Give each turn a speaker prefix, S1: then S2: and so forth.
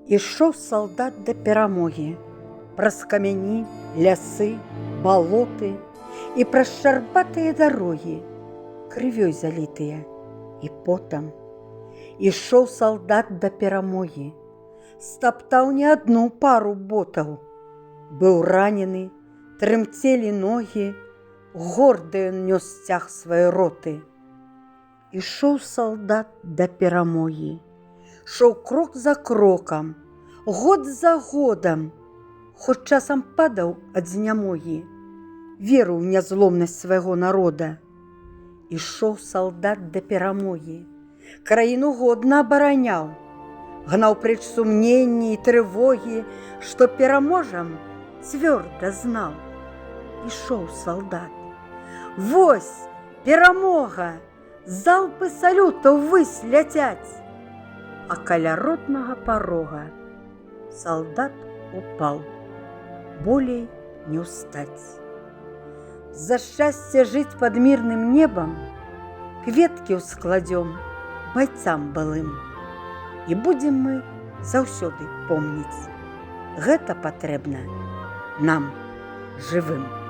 S1: Ішоў салдат да перамогі праз камяні, лясы, балоты і праз шчарбатыя дарогі, крывёй залітыя і потам. Ішоў салдат да перамогі, стаптаў не адну пару ботаў, быў ранены, трымцелі ногі, горда ён нёс сцяг сваёй роты. Ішоў салдат да перамогі, шоў крок за крокам, год за годам, хоць часам падаў ад знямогі, веру ў нязломнасць свайго народа. Ішоў салдат да перамогі, краіну годна абараняў, гнаў прэч сумненні і трывогі, што пераможам, цвёрда знаў. Ішоў салдат. Вось перамога! Залпы салютаў увысь ляцяць, а каля роднага парога салдат упаў, болей не ўстаць. За шчасце жыць пад мірным небам кветкі ўскладзём байцам былым. І будзем мы заўсёды помніць. Гэта патрэбна нам, жывым.